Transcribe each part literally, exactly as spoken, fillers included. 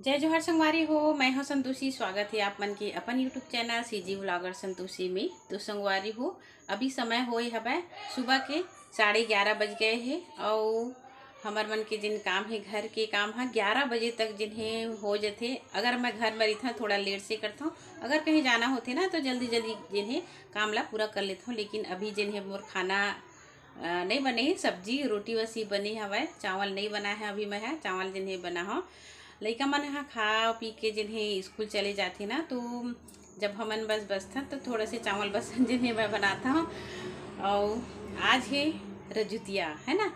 जय जोहार संगवारी हो, मैं हूं संतोषी। स्वागत हे आप मन के अपन YouTube channel CG vlogger Santoshi में। तो संगवारी हो, अभी समय होए हवय सुबह के साढ़े ग्यारह बज गए हे, अउ हमर मन के जिन काम हे, घर के काम ह ग्यारह बजे तक जिन हे हो जथे। अगर मैं घर में रहिथंव, थोड़ा लेट से करथंव, अगर कहीं जाना होथे ना, तो जल्दी जल्दी जिन हे काम ला पूरा कर लेथंव। लेकिन अभी जिन हे मोर खाना अ, नइ बने हे, सब्जी रोटी बस ही बने हवय, चावल नइ बनाए हे अभी मैं ह, चावल जिन हे बना हो। लइका मन ह खा पी के जिन हे स्कूल चले जाथे ना, तो जब हमन बस बसथन तो थोड़ा से चावल बस जिन हे मैं बनाता हूँ। अउ आज हे रजुतिया, है ना?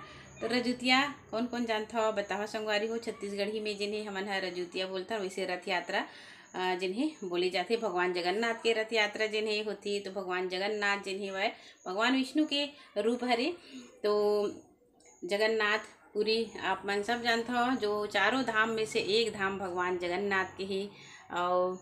तो रजुतिया कौन कौन जानथव बताओ संगवारी हो। छत्तीसगढ़ी में जिन हे हमन ह रजुतिया बोलथन, वैसे रथ यात्रा अ, जिन हे बोले जाथे। भगवान जगन्नाथ के रथ यात्रा जिन हे होथे, तो भगवान जगन्नाथ जिन हे वह भगवान विष्णु के रूप हरे। तो जगन्नाथ पुरी आप मन सब जानथव, जो चारों धाम में से एक धाम भगवान जगन्नाथ के हे। अउ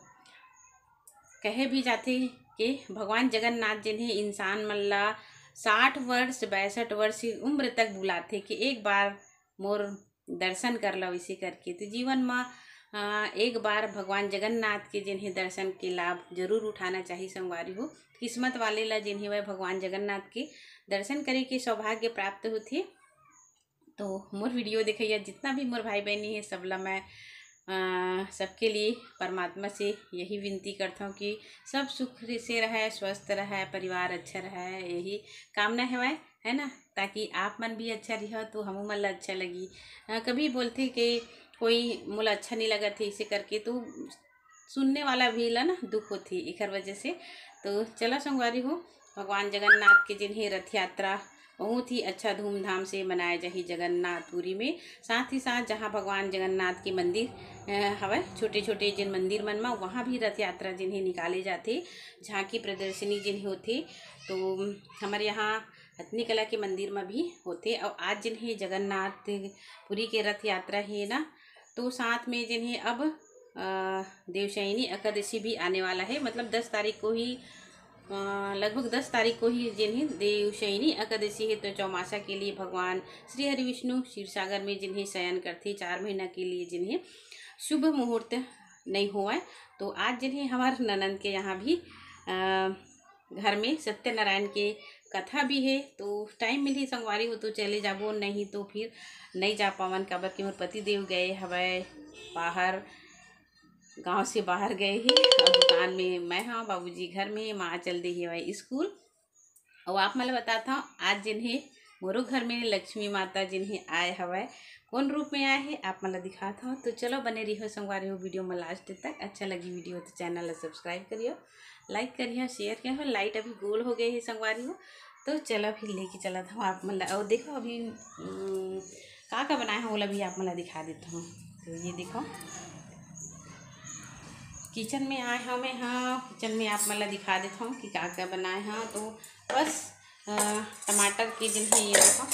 कहे भी जाथे कि भगवान जगन्नाथ जिन हे इंसान मन ला साठ वर्ष, बासठ वर्ष की उम्र तक बुलाथे कि एक बार मोर दर्शन कर लव, इसे करके। तो जीवन म, अ, एक बार भगवान जगन्नाथ के जिन हे दर्शन के लाभ जरूर उठाना चाहिए संगवारी हो। किस्मत वाले ला जिन हे वह भगवान जगन्नाथ के दर्शन करे के सौभाग्य प्राप्त होथे। तो मोर वीडियो देखइया जितना भी मोर भाई बहनी हे, सब ला मैं, अ, सबके लिए परमात्मा से यही विनती करता हूँ कि सब सुख से रहे, स्वस्थ रहे, परिवार अच्छा रहे, यही कामना हेवय, है ना? ताकि आप मन भी अच्छा रहो तो हमू मन ला अच्छा लगी। अ, कभी बोलथे कि कोई मोला अच्छा नहीं लगत हे, इसे करके तो सुनने वाला भी ला ना दुख होथे एकर वजह से। तो चला संगवारी हो, भगवान जगन्नाथ के जिन हे रथ यात्रा बहुत ही अच्छा धूमधाम से मनाया जाही जगन्नाथपुरी में। साथ ही साथ जहाँ भगवान जगन्नाथ के मंदिर, अ, हवय, छोटे छोटे जिन मंदिर मन म, वहाँ भी रथ यात्रा जिन हे निकाले जाथे, झांकी प्रदर्शनी जिन हे होथे। तो हमर यहाँ हथनी कला के मंदिर म भी होथे। और आज जिन हे जगन्नाथ पुरी के रथ यात्रा हे ना, तो साथ में जिन हे अब, अ, देवशयनी एकादशी भी आने वाला है, मतलब दस तारीख को ही, अ, लगभग दस तारीख को ही जिन हे देवशयनी एकादशी है। तो चौमासा के लिए भगवान श्री हरि विष्णु क्षीर सागर में जिन हे शयन करथे, चार महीना के लिए जिन हे शुभ मुहूर्त नहीं होवय। तो आज जिन हे हमार ननंद के यहाँ भी, अ, घर में सत्यनारायण के कथा भी है। तो टाइम मिलही संगवारी हो तो चले जाबो, नहीं तो फिर नहीं जा पावन, काबर कि मोर पति देव गए हवय बाहर, गांव से बाहर गए ही। और दुकान में मैं हाँ, बाबूजी घर में, माँ चल दे हवय स्कूल। और आप मन ल बताता हूँ, आज जिन हे मोरो घर में लक्ष्मी माता जिन हे आए हवय, कौन रूप में आए हे आप मन ल दिखाता हूँ। तो चलो बने रहियो संगवारी हो वीडियो में लास्ट तक। अच्छा लगी वीडियो तो चैनल ला सब्सक्राइब करियो, लाइक करियो, शेयर करियो। लाइट अभी गोल हो गए हे संगवारी हो, तो चलो फिर लेके चलत हूँ आप मन ला। और देखो अभी, उम, का का बनाए हूँ ओला भी आप मन ला दिखा देता हूँ। तो ये देखो किचन में आए हूँ मैं, हाँ किचन में आप मन ला दिखा देता हूँ कि का का बनाए हूँ। तो बस, अ, टमाटर के जिन हे ये देखो,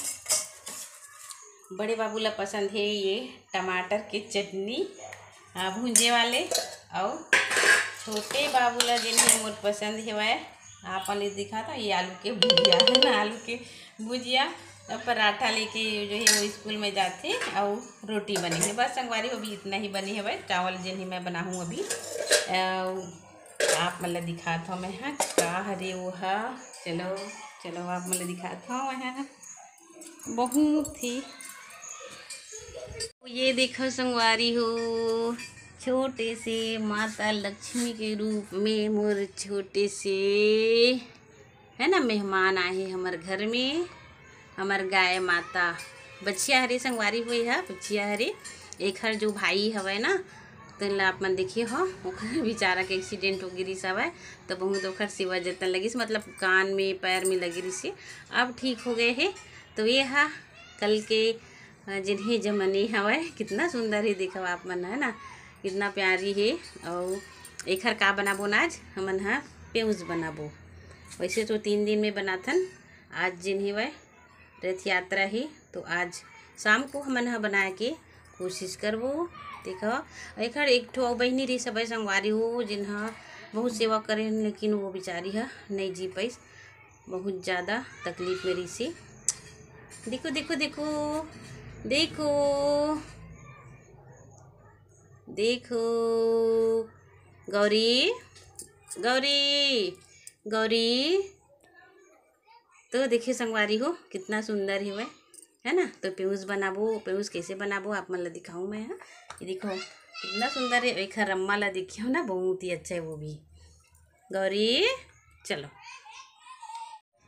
बड़े बाबू ला पसंद है ये टमाटर के चटनी, अ, भूंजे वाले, और छोटे बाबू ला जिन हे मोर पसंद हेवय, आप मन ल दिखात हव, ये आलू के भुजिया है ना, आलू के भुजिया, अब पराठा लेके जो है वो स्कूल में जाथे, और रोटी बने है। बस संगवारी हो, अभी इतना ही बने हवय। चावल जिन हे मैं बनाहूँ अभी, अ, आप मन ल दिखात हव मैं, हाँ का हरे वो हा। चलो, चलो आप मन ल दिखात हव मैं, हाँ। बहुत ही, ये देखो संगवारी हो, छोटे से माता लक्ष्मी के रूप में मोर छोटे से, है ना, मेहमान आए हे हमर घर में, हमर गाय माता। बछिया हरे संगवारी हो, ये हा बछिया हरे। एखर जो भाई हवय ना, तेन ला आप मन देखे हो, ओखर बेचारा के एक्सीडेंट हो गिरिस हवय, तो बहुत ओखर सेवा जतन लगिस, मतलब कान में, पैर में लगे रिहिस हे, अब ठीक हो गए हे। तो ये हा कल के, अ, जिन हे जमनी हवय, कितना सुंदर हे, देखव आप मन, है ना, कितना प्यारी हे। अउ एखर का बनाबो ना, आज हमन हा पेउज बनाबो। वैसे तो तीन दिन में बनाथन, आज जिन हे वह रथ यात्रा हे, तो आज शाम को हमन ह बनाए के कोशिश करबो। देखो, एखर एक ठो अउ बहिनी रहिस हवय संगवारी हो, जिन ह बहुत सेवा करे, लेकिन वो बेचारी ह नइ जी पाइस, बहुत ज़्यादा तकलीफ में रहिस हे। देखो, देखो, देखो, देखो, देखो गौरी, गौरी, गौरी। तो देखिए संगवारी हो, कितना सुंदर हेवय, है ना। तो पेउस बनाबो, पेउस कैसे बनाबो आप मन ला दिखाऊँ मैं, हाँ। ये देखो कितना सुंदर है। एक रम्मा ला देखियो ना, बहुत ही अच्छा है वो भी। गौरी, चलो।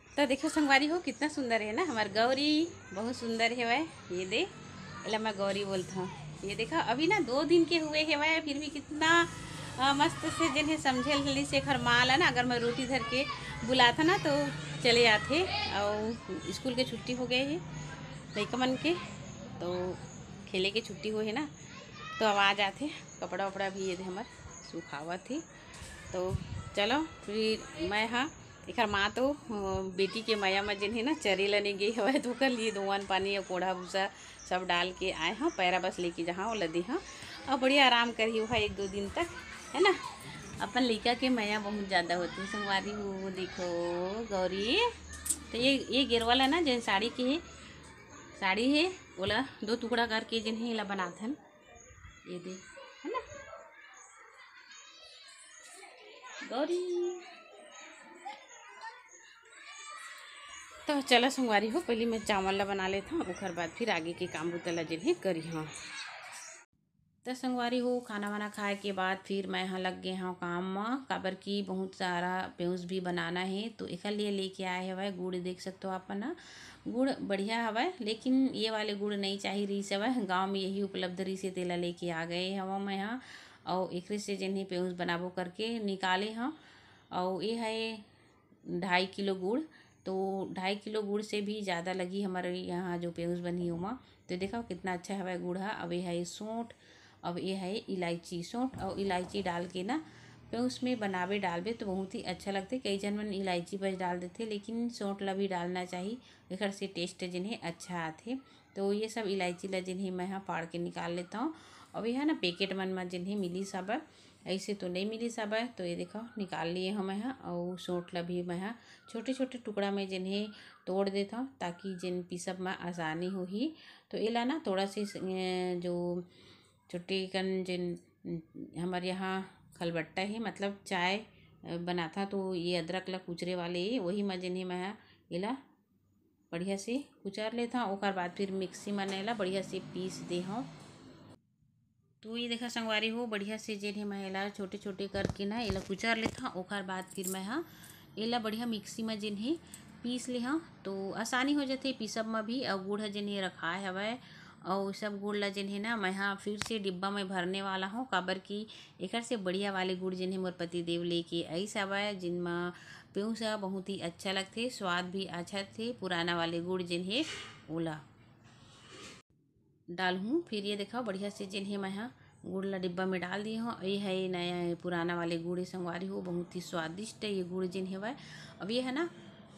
तो देखो संगवारी हो, कितना सुंदर है ना हमार गौरी, बहुत सुंदर हेवय। ये दे, एला मैं गौरी बोलत हूँ। ये देखो, अभी ना दो दिन के हुए हेवय, फिर भी कितना अ, मस्त से जेन हे समझे लिस एखर माँ ला ना। अगर मैं रोटी धर के बुलात हूँ ना तो चले आथे। अउ स्कूल के छुट्टी हो गए हे लइका मन के, तो खेले के छुट्टी होए हे ना, तो अब आ जाथे। कपड़ा वपड़ा भी ये दे हमर सुखावत हे। तो चलो फिर मैं, हाँ, एखर माँ तो अ, बेटी के मया म जेन हे ना चरे ल नइ गे हवय, तो ओकर लिए दोवन पानी अउ कोढ़ा भूसा सब डाल के आए हूँ। पैरा बस लेके जहाँ ओला दे हूँ अउ बढ़िया आराम करही वहाँ एक दो दिन तक, है ना। अपन लइका के मया बहुत ज़्यादा होथे संगवारी हो। देखो गौरी, तो ये ये गेरवा ला ना जेन साड़ी के हे, साड़ी हे, ओला दो टुकड़ा करके जेन हे एला बनाथन। ये दे, है ना गौरी। तो चला संगवारी हो, पहली मैं चावल ला बना लेत हूँ, ओकर बाद फिर आगे के काम बुता ला जेन हे करी हूँ। तो संगवारी हो, खाना वाना खाए के बाद फिर मैं यहाँ लग गए हूँ काम म, काबर कि बहुत सारा पेउस भी बनाना है। तो एकर लिए लेके आए हवय गुड़, देख सकते हो आप मन ह, गुड़ बढ़िया हवय, लेकिन ये वाले गुड़ नहीं चाही रहीस हवय, गाँव में यही उपलब्ध रहीस हे, तेला लेके आ गए हवं मैं ह। अउ एकरे से जेन हे पेउस बनाबो करके निकाले हव। अउ ये है ढाई किलो गुड़, तो ढाई किलो गुड़ से भी ज़्यादा लगी हमारे यहाँ जो पेउस बनही ओमा। तो देखो कितना अच्छा हवय गुड़ ह। अब ये है सौंठ, अब ये है इलायची। सौंठ और इलायची डाल के ना पेउस में बनाबे डालबे तो बहुत ही अच्छा लगथे। कई झन मन इलायची बस डाल देथे, लेकिन सौंठ ला भी डालना चाही, एकर से टेस्ट जेन हे अच्छा आथे। तो ये सब इलायची ला जेन हे मैं ह फाड़ के निकाल लेता हूँ। अब ये है ना पैकेट मन में जेन हे मिलिस हवय, ऐसे तो नहीं मिलिस हवय। तो ये देखो निकाल लिए हूँ मैं ह, और सौंठ ला भी मैं ह छोटे छोटे टुकड़ा में जेन हे तोड़ देता हूँ, ताकि जेन पीसब में आसानी होही। तो एला ना थोड़ा से स-, अ, जो छोटे कन जेन, अ, हमर यहाँ खलबट्टा हे, मतलब चाय, अ, बनाथा, तो ये अदरक ला कुचरे वाले, वही में जेन हे मैं ह एला बढ़िया से कुचर लेथव। ओकर बाद फिर मिक्सी में एला बढ़िया से पीस देहव। तो ये देखा संगवारी हो, बढ़िया से जेन हे मैं एला छोटे छोटे करके ना एला कुचर लेथव। ओकर बाद फिर मैं ह एला बढ़िया मिक्सी में जेन हे पीस लेहव, तो आसानी हो जाथे पीसब में भी। अउ गुड़ ह जेन हे रखाए हवय, अउ सब गुड़ ला जेन हे ना मैं ह फिर से डिब्बा में भरने वाला हूँ, काबर कि एकर से बढ़िया वाले गुड़ जेन हे मोर पति देव लेके आइस हवय, जिन म पेउस ह बहुत ही अच्छा लगथे, स्वाद भी अच्छा थे। पुराना वाले गुड़ जेन हे ओला डालहूँ। फिर ये देखा बढ़िया से जेन हे मैं ह गुड़ ला डिब्बा में डाल दिए हूँ। ये है नया, पुराना वाले गुड़ हे संगवारी हो, बहुत ही स्वादिष्ट ये गुड़ जेन हेवय। अब ये है ना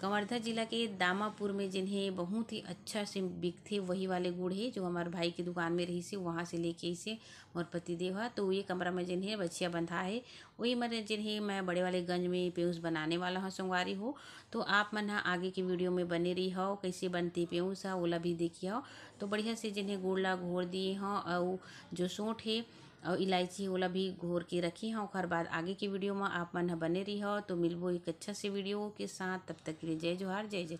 कवर्धा जिला के दामापुर में जेन हे बहुत ही अच्छा से बिकथे, वही वाले गुड़ हे जो हमारे भाई की दुकान में रहीस हे, वहाँ से लेके आइस हे मोर पति देव ह। तो ये कमरा में जेन हे बछिया बंधा हे, वही में जेन हे मैं बड़े वाले गंज में पेउस बनाने वाला हूँ संगवारी हो। तो आप मन ह आगे के वीडियो में बने रही हो, कैसे बनते पेउस ह ओला भी देखी हो। तो बढ़िया से जेन हे गुड़ ला घोर दिए हव, अउ जो सौंठ हे अउ इलायची ओला भी घोर के रखे हव। ओकर बाद आगे के वीडियो में आप मन ह बने रही हो। तो मिलबो एक अच्छा से वीडियो के साथ, तब तक के लिए जय जोहार, जय जय।